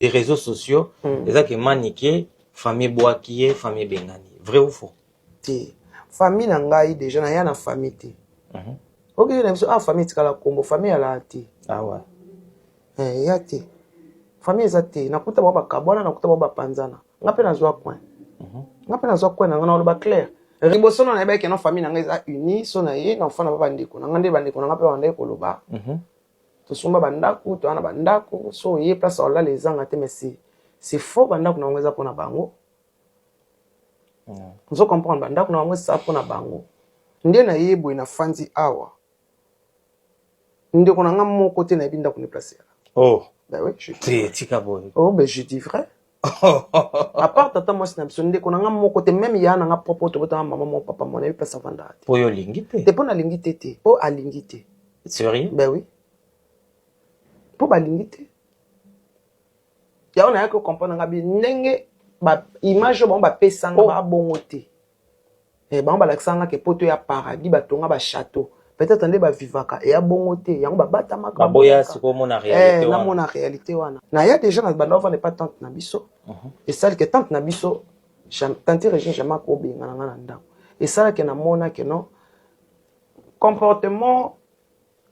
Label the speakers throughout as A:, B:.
A: Des réseaux sociaux eza ke Manike, famille ebwaki ye, famille ebengani. Vrai ou faux?
B: Te, famille na ngai déjà naya na famille te. Okende na biso, ah, famille etikala kombo famille alaa te.
A: Ah ouais.
B: Eh, eya te, famille eza te. Nakuta bango bakabwana, nakuta bango bapanzana. Nga mpe nazwa coin, nga mpe nazwa coin na nga. Naloba clair, liboso na nayebaki no famille na ngai eza uni. So na ye na ofanda pa bandeko na nga, nde bandeko na nga mpe bandaki koloba: "Tosomba bandako, toya na bandako, so oye place olala ezanga te." Mais c'est faux. Bandako na bango eza mpona bango. Ozo comprendre? Bandako na bango eza mpona bango. Nde naye boye, nafandi awa, ndeko na nga moko te nayebi ndako ne place yala.
A: Oh.
B: Ben oui, je
A: Te, tika boye.
B: Oh ben, je dis vrai. À part tata mwasi na biso, ndeko na nga moko te, même ya na nga propre, tobotanga mama moko, papa mo, nayebi place avandaka te.
A: Po oyo olingi te?
B: Te, mpo nalingi te te, mpo alingi te.
A: Sérieux?
B: Ben oui, mpo balingi te. Yango nayaki kocomprendre nga bi ndenge baimage oyo bango bapesanga.
A: Oh.
B: Babongo te. Eh, bango balakisanga ke poto ya paradis, batonga bachâteau, peut-être nde bavivaka eya bongo te. Yango babatamaka.
A: Baboya.
B: Baboyaka.
A: Sikoyo omona réalité
B: Eh,
A: wana.
B: Namona réalité wana. Naya déjà na banda ovanda epa tante na biso. Esalike tante na biso, tante Régine, jamais akobenga na nga na ndako. Esalaki namona ke non, comportement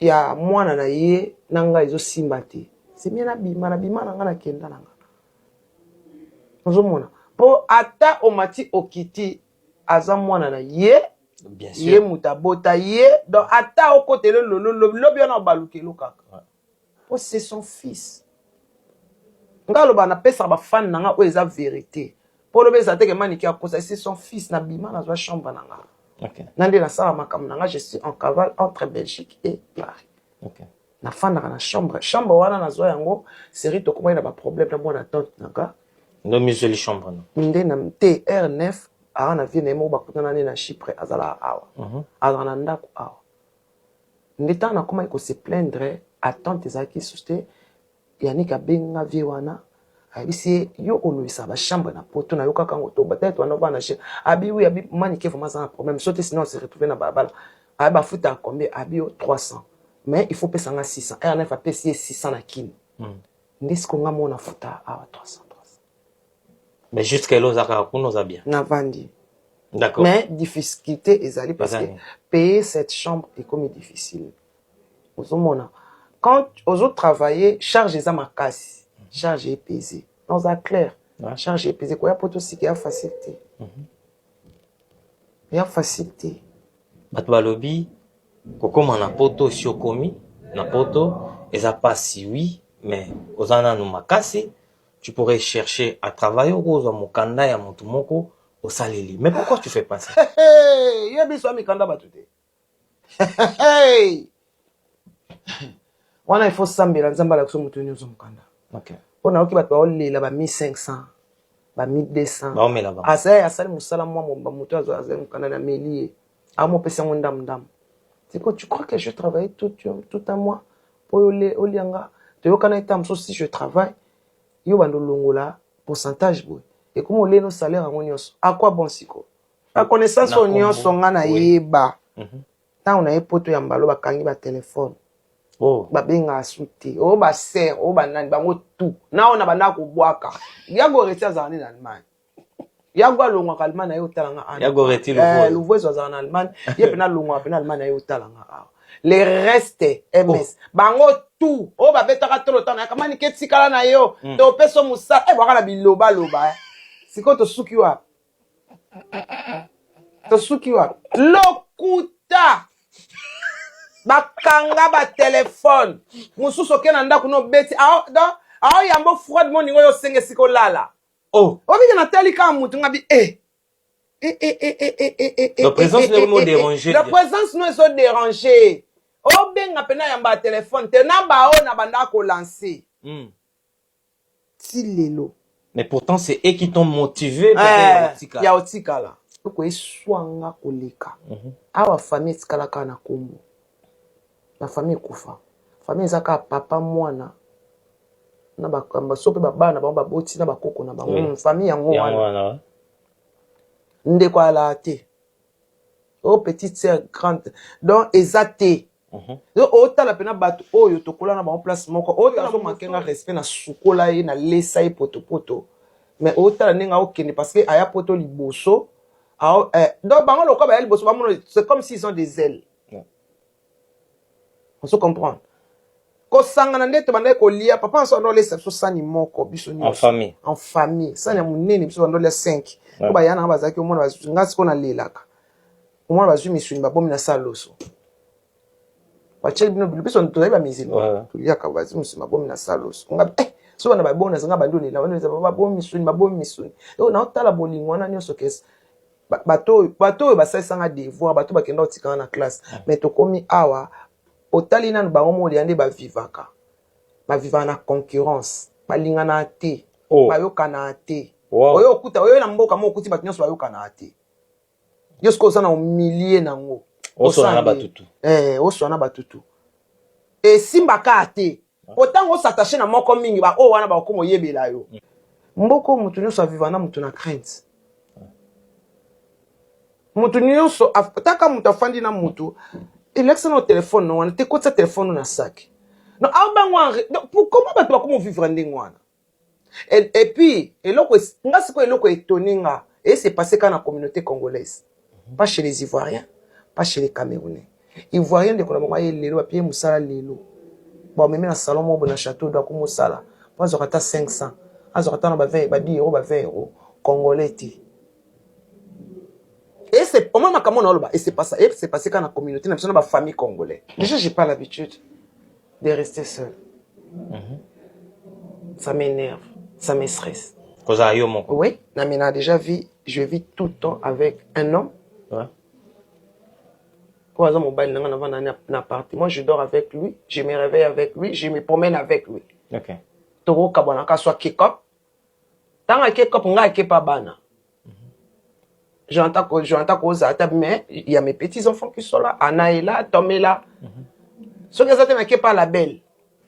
B: ya mwana na ye na ngai ezosimba te. C'est bien nabima, nabima na nga, nakenda na nga. Ozomona, mpo ata omati okiti, aza mwana na ye.
A: Bien
B: Ye
A: sûr.
B: Moto abota ye, donc ata okotela lolo lobi lobi wana, obalukelo kaka. Po c'est son fils. Nga aloba, napesaka bafani na nga oyo eza vérité, mpo lobi eza teke Maniki akosa. C'est son fils. Nabima, nazwa chambre na nga. Na nde nasala makambo na nga. Je suis en cavale entre Belgique et Paris. Nafandaka na chambre. Chambre wana nazwa yango série, tokomaki na baproblème na mwana tante na nga.
A: Ndo mizweli chambre no?
B: Nde na te, R9 aa na vie na ye moko, bakutana nde na Chypre, azalaka awa. Azalaka na ndako awa. Nde ntango nakomaki kose plaindre, attente ezalaki susu te. Yanik abenga vie wana, ayebisi ye: "Yo oloyisaka bachambre na poto, nayokaka yango to peut-être wana ovanda chez abi." "Oui." Abi: "Manike vraiment aza na problème so te, sinon on se retrouve na balabala." Ayebi afuta combien? Abi: "Yo 300, mais il faut pesanga 600." R9 apesi ye 600 na Kini. Nde siko nga moko nafuta awa 300 300.
A: Mais jusqu'à lelo oza kaka kuna, oza bien?
B: Navandi.
A: D'accord.
B: Mais difficulté ezali parce que
A: Eza nini?
B: Payer cette chambre ekomi difficile. Ozomona, quand ozotravailler, charge eza makasi, charge epese, oza clair. Charge epese. Koya po tosika ya facile te, ya facile te.
A: Bato balobi kokóma na poto, esi okomi na poto, eza pasi. Oui, mais oza nanu makasi, tu pourrais chercher à travailler, okozwa mokanda ya motu moko osaleli. Mais pourquoi tu fais pas ça?
B: Hey, ye biso ya mikanda bato te. Hey! Wana il faut sambela Nzambe alakisa moto nyonso mokanda. Mpo nayoki bato baolela ba 1500, ba 1200.
A: Baomela bango.
B: Asali, asali mosala mwa moto azali mokanda na meli ye, amopesa yango ndamu ndamu. Siko tu crois que je travaille tout un mois mpo oyo olianga? Toyokana eta mosusu, si je travaille, yo bando olongola pourcentage boye, ekomi olei no salaire yango nyonso. À quoi bon? Siko baconnaissance
A: Na
B: oyo nyonso
A: kombo.
B: Nga nayeba. Ntango na ye poto ya mbalo, bakangi batelefone. Babengaka su te. Oyo basere, oyo banani, bango tu na oyo na bandaka kobwaka. Yago Reti azalaka nde na Allemagne. Yago alongwaka Allemagne aye otala nga awa.
A: Yago Reti.
B: Eh,
A: Luvuezo.
B: Luvuezo azalaka na Allemagne. Ye mpena alongwaka mpena Allemagne aye otala nga awa. Le reste ms, bango tu oyo babetaka tolo ntango nayaka: "Manike, etikala na yo." Topesa mosala e bwaka na bilobaloba. Eh. Sikoyo tosuki wapi? Tosuki wapi? Lokuta. Bakanga batelefone mosusu, oke na ndako no obeti aoyamba froide, moningo oyo osenga esika olala. Obike natali kaka motu nga bi e
A: La présence no ekomi odéranger.
B: La présence no ezodéranger. Obenga mpena yamba ya telefone te na bao na banda kolancer ti lelo.
A: Mais pourtant c'est eux qui t'ont motivé peut-être ya
B: Eh,
A: kotikala.
B: Ya otikala eloko eswanga koleka. Awa famille etikala kaka na nkombo na famille ekufa. Famille eza kaka papa, mwana na so mpe babana bango baboti na bakoko na bango. Famille yango
A: yango
B: wana.
A: Wana ouais.
B: Ndeko alaa te, o petite sœur, grande, donc eza te. Otala mpena bato oyo tokola na bango place moko, oyo azomakenga respect, na sukola ye, nalesa ye potopoto, mais otala ndenge aokende parce que aya poto liboso. Donc bango lokola baya liboso, bamona, c'est comme s'ils ont des ailes. On se comprend? Kosangana nde tobandaki kolia, papa nso ando olesa biso sani moko, biso
A: nyonso en famille.
B: En famille, sani ya monene, biso bando olia 5 po baya nanga bazalaki. Omona nga sikoyo nalelaka, omona bazwi misuni, babomi na sa loso, batieli bino bilo. Biso tozali bamusulman, toliaka, bazwi misuni, babomi na sa loso. Nga so bana babona nga bandi olela wana, babomi misuni, babomi misuni. Naotala bolingo wana nyonso kese bato oyo basalisanga devoir, bato bakenda kotikanga na classe. Mais tokomi awa, otali nanu bango molia nde bavivaka, bavivaka na concurrence, balingana te. Bayokana te. Oyo okuta oyo na mboka mo, okuti bato nyonso bayokana te. Yo soki oza na omilie nango,
A: oswana batutu.
B: Oswana batutu, esimbaka te. Po ntango os'attache na moko mingi, baoyo wana bakokoma oyebela yo. Mboka oyo, motu nyonso aviva na motu na crainte. Motu nyonso taka, moto afandi na motu, elakisa na telefone no wana te, kotisa telefone na saki non aobango. Comment bato bakoma ovivre ndenge wana? Et puis eloko nga sikoyo, eloko etoni nga, et c'est passé kaka na communauté congolaise, pas chez les Ivoiriens, pas chez les Camerounais. Ivoirien, ndeko na bango aye lelo, bapie mosala lelo, bamemi na salon moko na château do, akomosala po azwaka ata 500, azwaka ata na ba 20, ba 10 euro, ba 20 euro. Congolais te. Et c'est au moins makambo na oloba, et c'est pas ça, et c'est passé kaka na communauté na biso, na bafamille congolais. Déjà, j'ai pas l'habitude de rester seul. Ça m'énerve, ça me stresse.
A: Kozala yo moko.
B: Oui, na déjà vu, je vis tout le temps avec un homme. Oyo aza mobali na nga, navanda na appartement, je dors avec lui, je me réveille avec lui, je me promène avec lui. Tokokabwanaka so akekop, ntango akekop, ngai akepa bana. J'entends kozala ta, mais il y a mes petits enfants qui sont là, Anna est là, Tom est là. Soki eza te, nakepa la belle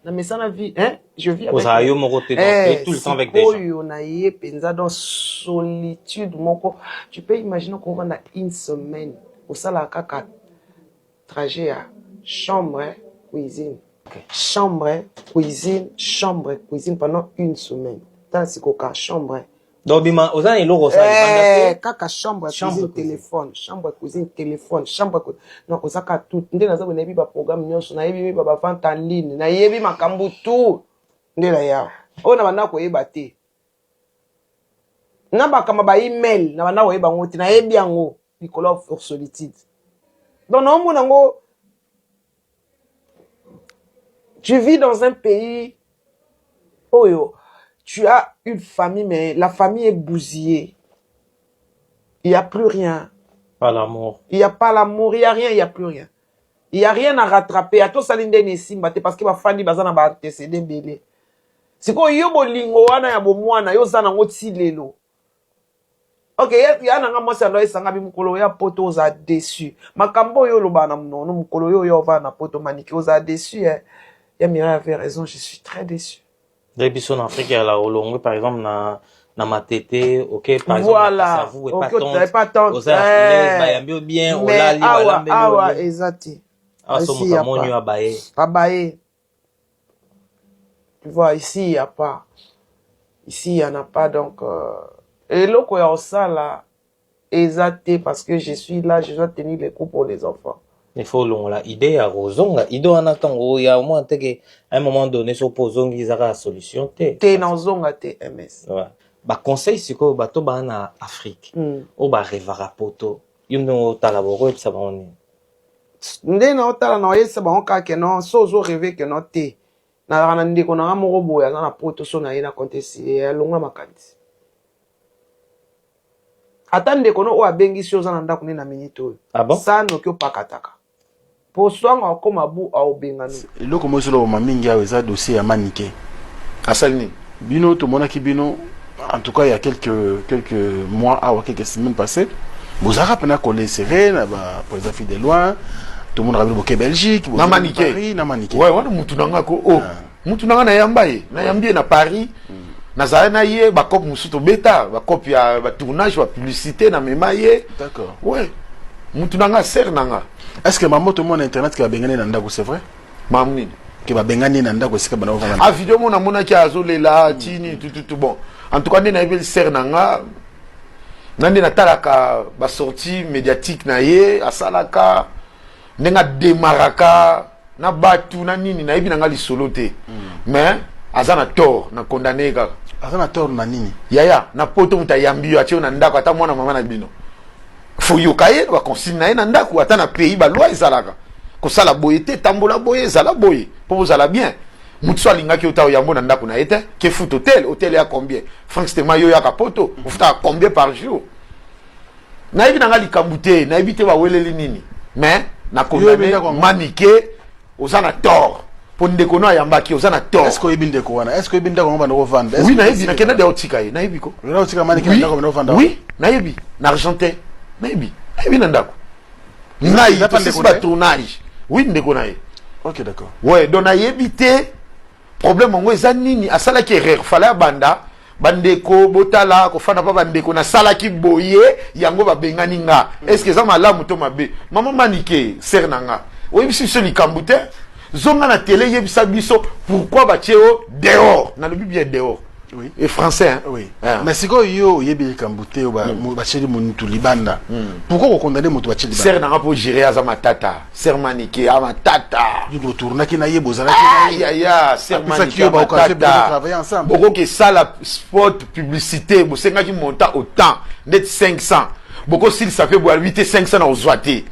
B: na mesana vie, hein, je vis avec.
A: Kozala yo moko te, donc tout le temps avec des gens.
B: Oyo na ye mpenza, dans solitude moko, tu peux imaginer kovanda une semaine, osalaka kaka trajet ya chambre cuisine, chambre cuisine, chambre cuisine pendant une semaine. Tala sikoka chambre.
A: Donc bima oza na eloko osala libanda te.
B: Kaka chambre, cuisine, téléphone, chambre, cuisine, téléphone, chambre. Non, oza kaka tout nde naza boye. Nayebi baprogramme nyonso, nayebi ba bavente en ligne, nayebi makambo tout nde na yawa oyo na banda koyeba te, na makambo ba email na banda koyeba yango te, nayebi yango likolo ya solitude. Donc naomona yango, tu vis dans un pays oyo tu as une famille, mais la famille est bousillée, il n'y a plus rien.
A: Pas l'amour.
B: Il n'y a pas l'amour, il n'y a rien, il n'y a plus rien, il n'y a rien à rattraper. Ata osali ndeni, esimba te, parce que bafandi, baza na baantécédé ebele. Sikoyo yo, bolingo wana ya bomwana, yo oza nango ti lelo. Ok, ya nanga mwasi ando ayesanga bi mokolo ya poto, oza déçu. Makambo oyo olobaka na monoko, mokolo oyo oyo ovanda na poto, manike, oza déçu, eh. Ya Mireille avait raison, je suis très déçu.
A: Nde biso na Afrique ya la olongwe, par exemple na Matete, ok, par exemple.
B: Voilà.
A: Na Kasavu, oza l'aise, bayambi yo bien, olali,
B: balambeli. Awa eza te.
A: Awa so moto amoni yo, abaye.
B: Abaye. Tu vois, ici il y a pas, ici il y en a pas. Donc eloko ya kosala eza te, parce que je suis là, je dois tenir les coups pour les enfants.
A: Il faut olongola idée ya kozonga, idée wana ntango ya omona te ke à un moment donné so mpo ozongi, eza kaka solution te.
B: Te, nazonga te, ms.
A: Ouais. Baconseil sikoyo, bato baa na Afrique oyo barêvaka poto, yo ndenge otala, bokoyebisa bango nini?
B: Nde na otala, na oyebisa bango kaka ke non, so ozorêver ke non te. Nazalaka na ndeko na nga moko boye, aza na poto, so na ye na compte esili, alongwa makanisi. Ata ndeko no oyo abengisi yo, oza na ndako nde na minute oyo.
A: Ah bon?
B: Sa noki opakataka po swanga akoma bu aobengano.
C: Eloko moko ezolobama mingi awa eza dossier ya Manike.
D: Asali nini?
C: Bino tomonaki bino, en tout cas il y a quelques mois awa, quelques semaines passées, bozalaka mpena collé serré na ba président fille de loin. Tomonaka bino boke Belgique.
D: Na Manike.
C: Paris na Manike.
D: Ouais, wana mutu na nga ko, oh, mutu na nga, nayamba ye, nayambi ye na Paris, nazala na ye bacope mosusu, tobeta bacope ya batournage, bapublicité, namema ye. Ouais. Mutu na nga, sœur na nga.
C: Est ce que mama, tomona internet ke babengani na ndako, c'est vrai?
D: Mamu nini?
C: Ke babengani na ndako esika bana kovanda.
D: A video mo namonaki, azolela tini tututu. Bon, en tout cas, nde nayebeli sœur na nga na nde natalaka basortie médiatique na ye, asalaka ndenge ademaraka na bato na nini, nayebi na nga lisolo te, mais aza na tort, na condamné ye kaka.
C: Aza na tort na nini?
D: Yaya, na poto, moto ayambi yo, atie yo na ndako, ata mwana mama na bino, fo yoka ye baconsigne na ye na ndako. Ata na pays, baloi ezalaka kosala boye te, tambola boye, ezala boye mpo bozala bien. Motu so alingaki yo ta oyambo na ndako na ye te, ke foot hotel, hotel ya combien? Frank Stema, yo yaka poto, ofutaka combien par jour? Nayebi na nga likambo te, nayebi te baweleli nini, mais na
C: Oyebi
D: condamné.
C: Ndako yango?
D: Manike, oza na tort mpo ndeko no ayambaki, oza na
C: Est ce
D: tort.
C: que oyebi ndeko wana? Est ce que oyebi ndako yango banda kovanda?
D: Oui, nayebi, nakenda deya otika ye, nayebi ko.
C: Oza otika Manike na
D: Oui,
C: ndako banda kovanda?
D: Oui, nayebi na Argentin, nayebi na ndako ngai.
C: Eza pa
D: Tosisi
C: ndeko na ye?
D: batournage. Oui, ndeko na ye.
C: Ok, d'accord.
D: Ouais, donc nayebi te problème yango eza nini. Asalaki erreur, fallait abanda bandeko botala kofanda mpa bandeko, nasalaki boye, yango babengani nga. Est ce que eza malamu to mabe? Mama Manike, sœur na nga, oyebisi biso likambo te. Zonga na télé, yebisa biso pourquoi batie yo dehors. Nalobi bien dehors?
C: Oui.
D: Et français, hein?
C: Oui.
D: Ah.
C: Mais sikoyo yo oyebi likambo te, oyo batieli motu libanda, pourquoi kokondamner moto batie libanda?
D: Sœur na nga, mpo gérer, aza matata. Sœur Manike a matata.
C: Botournaki na ye, bozalaki na ye.
D: Yaya, sœur
C: Apesaki
D: Manike
C: yo baoccasion,
D: matata.
C: travailler ensemble.
D: Bokoki esala spot publicité, bosengaki montant autant, ndeti 500, bokosilisa mpe boyalobi te 500 na kozwa te,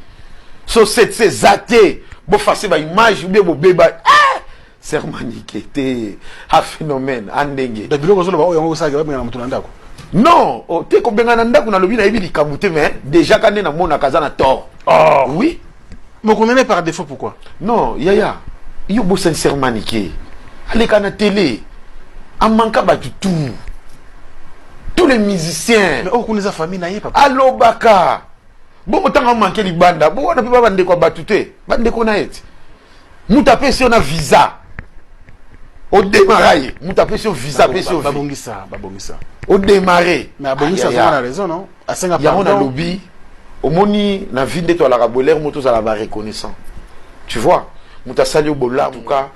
D: so 700 eza te, bofase baimage ubie bobeba. Ah! Sœur Manike te, a phénomène a ndenge.
C: Donc biloko ozoloba oyo, yango osalaki babengana moto na ndako?
D: Non, oh, te kobengana ndako, nalobi nayebi likambo te, mais déjà ka nde namonaka aza na tort.
C: Oh.
D: Oui.
C: Mais condamné par défaut, pourquoi?
D: Non, yaya, yo bosani sœur Manike aleka na télé, amanka bato, tout, tous les musiciens.
C: Mais oyo kuna eza famille na ye, papa.
D: Alobaka bongo ntango amanke libanda bo wana mpe ba bandeko ya bato te, bandeko na ye te. Moto apesi yo na visa, odémarra ye, moto apesi yo visa, apesi yo vie.
C: Babongisa, babongisa.
D: Odémarre.
C: Mais abongisa, azonga na raison, non? Asenga
D: Yango
C: pardon.
D: Nalobi, omoni na vie nde toalaka bolere, moto ozala bareconnaissant, tu vois? Moto asali yo bolamu, en tout cas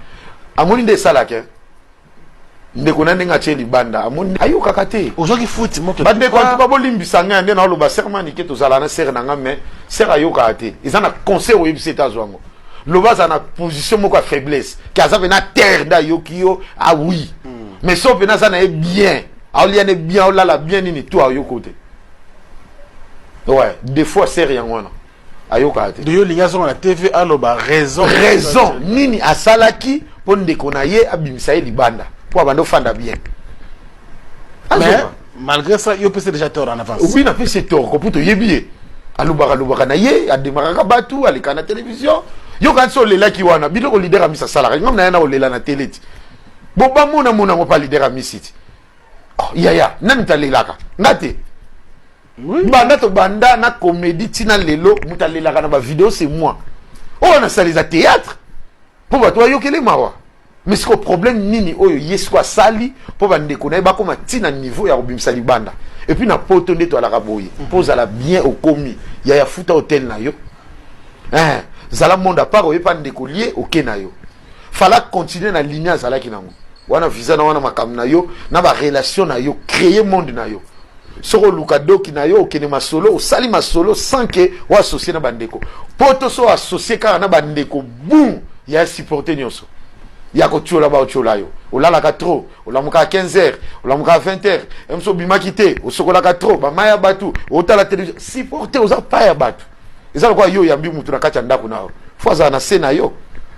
D: amoni nde esalaka ndeko na ndenge atie libanda, amoni ayokaka te.
C: Ozwaki futi moto.
D: Bandeko, antuka bolimbisa ngai nde naoloba. Sœur Manike, tozala na sœur na nga, mais sœur ayokaka te. Eza na conseil oyebisi ete azwa yango, loba aza na position moko ya faiblesse, ke aza mpena terre nde ayoki yo. Ah oui, mais so mpena aza na ye bien, aolia ne bien, aolala bien, nini to ayoki te. Ouais, des fois sœur yango wana ayokaka te.
C: De yo olingi azonga na TV, aloba raison.
D: Raison nini asalaki mpo ndeko na ye abimisa ye libanda, mpo abanda ofanda bien.
C: Mais
D: Azonga.
C: malgré ça, yo pesi déjà tort en avance.
D: Oui, napesi tort ko mpo toyebi ye, alobaka, alobaka na ye, ademaraka bato, aleka na télévision. Yoka nsi olelaki wana biloko leader Amisi asalaka, ngam na ye na kolela na télé ti bo bamona mona yango mpa leader Amisi ti. Oh, yaya, nani moto alelaka? Nga te. Banda tobanda na comédie ntina lelo, moto alelaka na bavideo, c'est moi. Oyo nasala eza théâtre mpo bato bayokele mawa. Mais siko problème nini oyo ye siko asali mpo bandeko na ye bakóma ntina niveau ya kobimisa libanda? Et puis na poto nde toalaka boye, mpo ozala bien, okomi yaya, futa hotel na yo. Hein, zala monde à part, oyepa ndeko lie oke na yo. Fallait continuer na ligne azalaki nango wana, visa na wana, makambo na yo na barelation na yo, créer monde na yo. Soki oluka doki na yo, okende masolo, osali masolo sans ke oassocie na bandeko. Po to so associe kaka na bandeko, bum, ya supporte nyonso ya kotiola, baotiola yo. Olalaka trop, olamukaka 15 heures, olamukaka 20 heures, moso obimaki te, osokolaka trop bamai ya bato, otala télévision, supporte, oza pa ya bato. Eza lokola yo oyambi mutu na kati ya ndako na yo, fo azala na se na yo,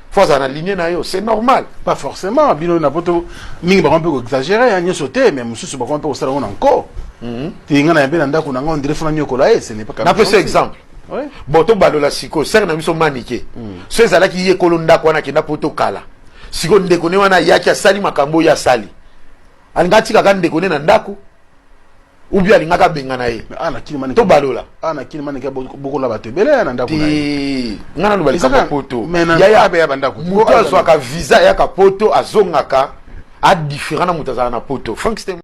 D: fo azala na ligne na yo, c'est normal.
C: Pas forcément. Bino na poto mingi bango mpe koexagérer nyonso te, mais mosusu bango mpe kosala ngo na nko te. Nga na yambe na ndako na nga, ondire fona nyokola ye, ce n'est pas.
D: Napesa exemple. Bon, tobalola sikoyo sœur na biso Manike. So ezalaki ye kolo ndako wana, akenda po tokala sikoyo, ndeko ne wana ayaki, asali makambo oyo asali, alinga atikaka ndeko ne na ndako ou bien alingaka abenga na ye? Tobalola.
C: Ana kini Manike bokola bato ebele na ndako na ye.
D: Te, nga naloba likambo ya poto.
C: Yaya, bandako.
D: Moto azwaka visa, ayaka poto, azongaka adifférent na moto azalaka na poto. Frank.